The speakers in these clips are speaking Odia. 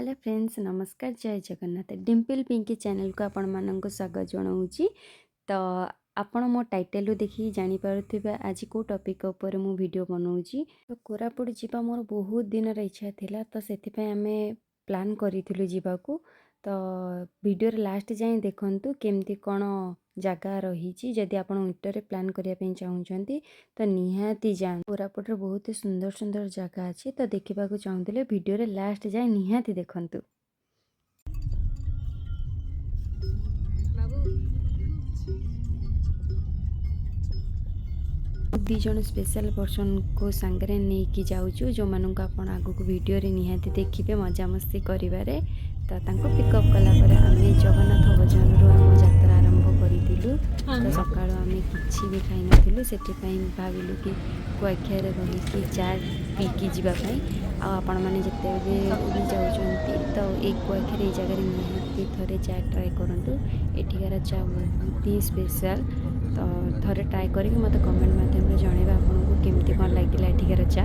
ହ୍ୟାଲୋ ଫ୍ରେଣ୍ଡସ୍, ନମସ୍କାର, ଜୟ ଜଗନ୍ନାଥ। ଡିମ୍ପଲ୍ ପିଙ୍କି ଚ୍ୟାନେଲକୁ ଆପଣମାନଙ୍କୁ ସ୍ୱାଗତ ଜଣାଉଛି। ତ ଆପଣ ମୋ ଟାଇଟେଲରୁ ଦେଖିକି ଜାଣିପାରୁଥିବେ ଆଜି କେଉଁ ଟପିକ୍ ଉପରେ ମୁଁ ଭିଡ଼ିଓ ବନାଉଛି। ତ କୋରାପୁଟ ଯିବା ମୋର ବହୁତ ଦିନର ଇଚ୍ଛା ଥିଲା, ତ ସେଥିପାଇଁ ଆମେ ପ୍ଲାନ୍ କରିଥିଲୁ ଯିବାକୁ। ତ ଭିଡ଼ିଓର ଲାଷ୍ଟ ଯାଏଁ ଦେଖନ୍ତୁ କେମିତି କ'ଣ ଜାଗା ରହିଛି। ଯଦି ଆପଣ ୱିଣ୍ଟରରେ ପ୍ଲାନ୍ କରିବା ପାଇଁ ଚାହୁଁଛନ୍ତି, ତ ନିହାତି ଯାଆନ୍ତୁ। କୋରାପୁଟରେ ବହୁତ ସୁନ୍ଦର ସୁନ୍ଦର ଜାଗା ଅଛି। ତ ଦେଖିବାକୁ ଚାହୁଁଥିଲେ ଭିଡ଼ିଓରେ ଲାଷ୍ଟ ଯାଏଁ ନିହାତି ଦେଖନ୍ତୁ। ଦୁଇ ଜଣ ସ୍ପେଶାଲ ପର୍ସନକୁ ସାଙ୍ଗରେ ନେଇକି ଯାଉଛୁ, ଯେଉଁମାନଙ୍କୁ ଆପଣ ଆଗକୁ ଭିଡ଼ିଓରେ ନିହାତି ଦେଖିବେ ମଜାମସ୍ତି କରିବାରେ। ତ ତାଙ୍କୁ ପିକଅପ୍ କଲା ପରେ ଆମେ ଜଗନ୍ନାଥ ଭଜନରୁ ଆମ ଯାତ୍ରା ଆରମ୍ଭ କରିଥିଲୁ। ତ ସକାଳୁ ଆମେ କିଛି ବି ଖାଇନଥିଲୁ, ସେଥିପାଇଁ ଭାବିଲୁ କି କୁଆଖିଆରେ ରହିକି ଚା ପିଇକି ଯିବା ପାଇଁ। ଆଉ ଆପଣମାନେ ଯେତେବେଳେ ବି ଯାଉଛନ୍ତି, ତ ଏଇ କୁଆଖିଆରେ ଏଇ ଜାଗାରେ ନିହାତି ଥରେ ଚା ଟ୍ରାଏ କରନ୍ତୁ। ଏଠିକାର ଚା ବହୁତ ହିଁ ସ୍ପେଶାଲ। ତ ଥରେ ଟ୍ରାଏ କରିକି ମୋତେ କମେଣ୍ଟ ମାଧ୍ୟମରେ ଜଣାଇବେ ଆପଣଙ୍କୁ କେମିତି କ'ଣ ଲାଗିଲା ଏଠିକାର ଚା।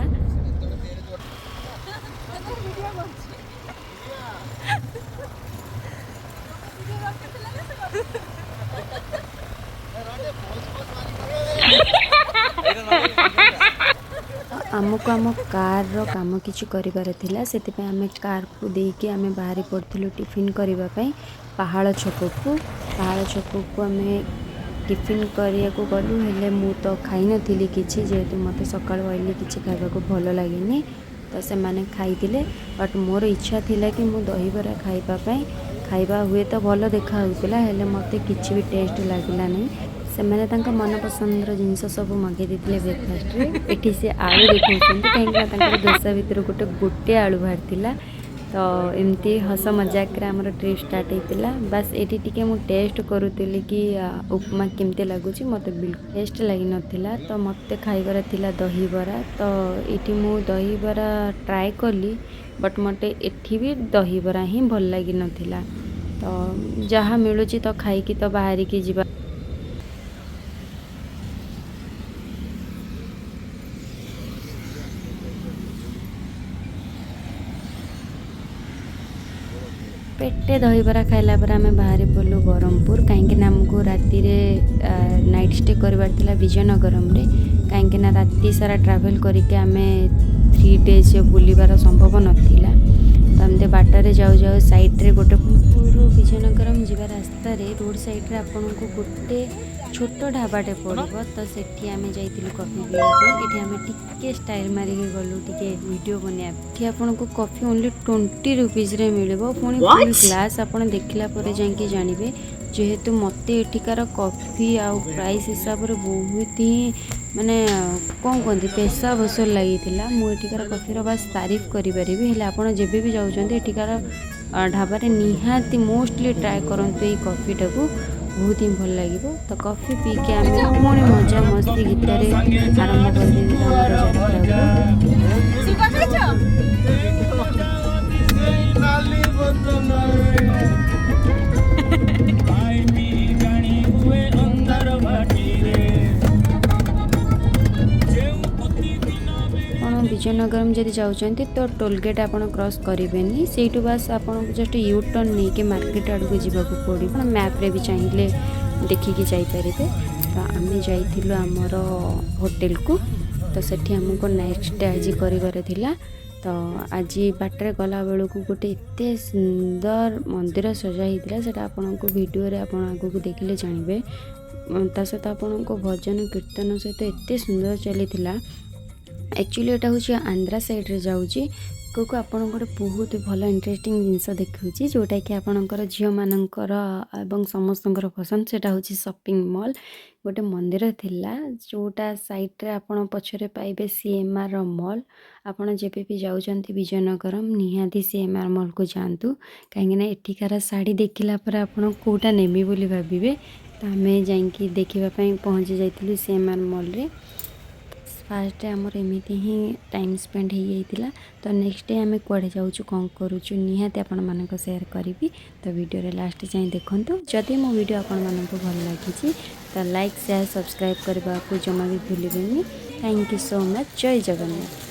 ଆମକୁ ଆମ କାର୍ର କାମ କିଛି କରିବାର ଥିଲା, ସେଥିପାଇଁ ଆମେ କାର୍କୁ ଦେଇକି ଆମେ ବାହାରି ପଡ଼ିଥିଲୁ ଟିଫିନ୍ କରିବା ପାଇଁ ପାହାଳ ଛକକୁ। ପାହାଳ ଛକକୁ ଆମେ ଟିଫିନ୍ କରିବାକୁ ଗଲୁ। ହେଲେ ମୁଁ ତ ଖାଇନଥିଲି କିଛି, ଯେହେତୁ ମୋତେ ସକାଳୁ ଅଏଲି କିଛି ଖାଇବାକୁ ଭଲ ଲାଗେନି। ତ ସେମାନେ ଖାଇଥିଲେ, ବଟ୍ ମୋର ଇଚ୍ଛା ଥିଲା କି ମୁଁ ଦହିବରା ଖାଇବା ପାଇଁ। ଖାଇବା ହୁଏତ ଭଲ ଦେଖାହେଉଥିଲା, ହେଲେ ମୋତେ କିଛି ବି ଟେଷ୍ଟ ଲାଗିଲା ନାହିଁ। ସେମାନେ ତାଙ୍କ ମନପସନ୍ଦର ଜିନିଷ ସବୁ ମଗେଇ ଦେଇଥିଲେ ବ୍ରେକଫାଷ୍ଟରେ। ଏଠି ସେ ଆଳୁ ଦେଖାଉଛନ୍ତି, କାହିଁକିନା ତାଙ୍କର ଦୋସା ଭିତରୁ ଗୋଟେ ଗୋଟେ ଆଳୁ ବାହାରିଥିଲା। ତ ଏମିତି ହସ ମଜାକରେ ଆମର ଟ୍ରିପ୍ ଷ୍ଟାର୍ଟ ହେଇଥିଲା। ବାସ୍, ଏଇଠି ଟିକେ ମୁଁ ଟେଷ୍ଟ କରୁଥିଲି କି ଉପମା କେମିତି ଲାଗୁଛି। ମୋତେ ବିଲକୁଲ ଟେଷ୍ଟ ଲାଗିନଥିଲା। ତ ମୋତେ ଖାଇବାର ଥିଲା ଦହିବରା। ତ ଏଇଠି ମୁଁ ଦହିବରା ଟ୍ରାଏ କଲି, ବଟ୍ ମୋତେ ଏଠି ବି ଦହିବରା ହିଁ ଭଲ ଲାଗିନଥିଲା। ତ ଯାହା ମିଳୁଛି ତ ଖାଇକି ତ ବାହାରିକି ଯିବା। ପେଟେ ଦହିବରା ଖାଇଲା ପରେ ଆମେ ବାହାରି ପଡ଼ିଲୁ ବ୍ରହ୍ମପୁର, କାହିଁକିନା ଆମକୁ ରାତିରେ ନାଇଟ୍ ଷ୍ଟେ କରିବାର ଥିଲା ବିଜୟନଗରମରେ। କାହିଁକିନା ରାତି ସାରା ଟ୍ରାଭେଲ୍ କରିକି ଆମେ 3 ଡେଜ୍ ବୁଲିବାର ସମ୍ଭବ ନଥିଲା। ତ ଏମିତି ବାଟରେ ଯାଉ ଯାଉ ସାଇଡ଼୍ରେ ଗୋଟେ ବ୍ରହ୍ମପୁରରୁ ବିଜୟନଗରମ ଯିବା ରାସ୍ତାରେ ରୋଡ଼ ସାଇଡ଼୍ରେ ଆପଣଙ୍କୁ ଗୋଟେ ଛୋଟ ଢାବାଟେ ପଡ଼ିବ। ତ ସେଠି ଆମେ ଯାଇଥିଲୁ କଫି ପିଇବା ପାଇଁ। ଏଠି ଆମେ ଟିକେ ଷ୍ଟାଇଲ୍ ମାରିକି ଗଲୁ ଟିକେ ଭିଡ଼ିଓ ବନେଇବା ପାଇଁ। ଏଠି ଆପଣଙ୍କୁ କଫି ଓନ୍ଲି 20 ରୁପିଜ୍ରେ ମିଳିବ, ପୁଣି ଫୁଲ୍ ଗ୍ଲାସ୍। ଆପଣ ଦେଖିଲା ପରେ ଯାଇକି ଜାଣିବେ। ଯେହେତୁ ମୋତେ ଏଠିକାର କଫି ଆଉ ପ୍ରାଇସ୍ ହିସାବରେ ବହୁତ ହିଁ ମାନେ କ'ଣ କୁହନ୍ତି, ପଇସା ବସୁଲ ଲାଗିଥିଲା। ମୁଁ ଏଠିକାର କଫିର ବାସ୍ ତାରିଫ କରିପାରିବି। ହେଲେ ଆପଣ ଯେବେ ବି ଯାଉଛନ୍ତି, ଏଠିକାର ଢାବାରେ ନିହାତି ମୋଷ୍ଟଲି ଟ୍ରାଏ କରନ୍ତୁ ଏଇ କଫିଟାକୁ, ବହୁତ ହିଁ ଭଲ ଲାଗିବ। ତ କଫି ପିଇକି ଆମେ ପୁଣି ମଜା ମସ୍ତି ଗୀତରେ ଆରମ୍ଭ କରିଦେଇଥିଲୁ ଆମର ଯାତ୍ରାକୁ। ନାଲି ବଦନରେ ଜାଣି ହୁଏ ଅନ୍ଧାର ଭାଟିରେ ଯେଉଁ ପ୍ରତିଦିନ ଆପଣ ବିଜୟନଗରମ ଯଦି ଯାଉଛନ୍ତି, ତ ଟୋଲ୍ ଗେଟ୍ ଆପଣ କ୍ରସ୍ କରିବେନି। ସେଇଠୁ ବାସ୍ ଆପଣଙ୍କୁ ଜଷ୍ଟ you turn ନେଇକି ମାର୍କେଟ ଆଡ଼କୁ ଯିବାକୁ ପଡ଼ିବ। ଆପଣ ମ୍ୟାପ୍ରେ ବି ଚାହିଁଲେ ଦେଖିକି ଯାଇପାରିବେ। ତ ଆମେ ଯାଇଥିଲୁ ଆମର ହୋଟେଲକୁ। ତ ସେଠି ଆମକୁ ନାଇଟ୍ ଷ୍ଟେ ଆଜି କରିବାର ଥିଲା। ତ ଆଜି ବାଟରେ ଗଲାବେଳକୁ ଗୋଟେ ଏତେ ସୁନ୍ଦର ମନ୍ଦିର ସଜା ହେଇଥିଲା, ସେଇଟା ଆପଣଙ୍କୁ ଭିଡ଼ିଓରେ ଆପଣ ଆଗକୁ ଦେଖିଲେ ଜାଣିବେ। ତା ସହିତ ଆପଣଙ୍କ ଭଜନ କୀର୍ତ୍ତନ ସହିତ ଏତେ ସୁନ୍ଦର ଚାଲିଥିଲା। ଆକ୍ଚୁଆଲି ଏଇଟା ହେଉଛି ଆନ୍ଧ୍ରା ସାଇଡ଼୍ରେ ଯାଉଛି। ଆଗକୁ ଆପଣଙ୍କୁ ଗୋଟେ ବହୁତ ଭଲ ଇଣ୍ଟରେଷ୍ଟିଂ ଜିନିଷ ଦେଖାଉଛି, ଯେଉଁଟାକି ଆପଣଙ୍କର ଝିଅମାନଙ୍କର ଏବଂ ସମସ୍ତଙ୍କର ପସନ୍ଦ। ସେଇଟା ହେଉଛି ସପିଂ ମଲ୍। ଗୋଟେ ମନ୍ଦିର ଥିଲା ଯେଉଁଟା ସାଇଡ଼୍ରେ ଆପଣ ପଛରେ ପାଇବେ ସିଏମ୍ଆର୍ର ମଲ୍। ଆପଣ ଯେବେ ବି ଯାଉଛନ୍ତି ବିଜୟନଗରମ, ନିହାତି ସିଏମ୍ଆର୍ ମଲ୍କୁ ଯାଆନ୍ତୁ, କାହିଁକିନା ଏଠିକାର ଶାଢ଼ୀ ଦେଖିଲା ପରେ ଆପଣ କେଉଁଟା ନେବି ବୋଲି ଭାବିବେ। ତ ଆମେ ଯାଇକି ଦେଖିବା ପାଇଁ ପହଞ୍ଚି ଯାଇଥିଲୁ ସିଏମ୍ଆର୍ ମଲ୍ରେ। ଫାର୍ଷ୍ଟ ଡେ ଆମର ଏମିତି ହିଁ ଟାଇମ୍ ସ୍ପେଣ୍ଡ ହେଇଯାଇଥିଲା। ତ ନେକ୍ସଟ ଡେ ଆମେ କୁଆଡ଼େ ଯାଉଛୁ, କ'ଣ କରୁଛୁ, ନିହାତି ଆପଣମାନଙ୍କ ସେୟାର କରିବି। ତ ଭିଡ଼ିଓରେ ଲାଷ୍ଟ ଯାଏଁ ଦେଖନ୍ତୁ। ଯଦି ମୋ ଭିଡ଼ିଓ ଆପଣମାନଙ୍କୁ ଭଲ ଲାଗିଛି, ତ ଲାଇକ୍, ସେୟାର, ସବସ୍କ୍ରାଇବ୍ କରିବାକୁ ଜମା ବି ଭୁଲିବେନି। Thank you so much. Jay Jagannath.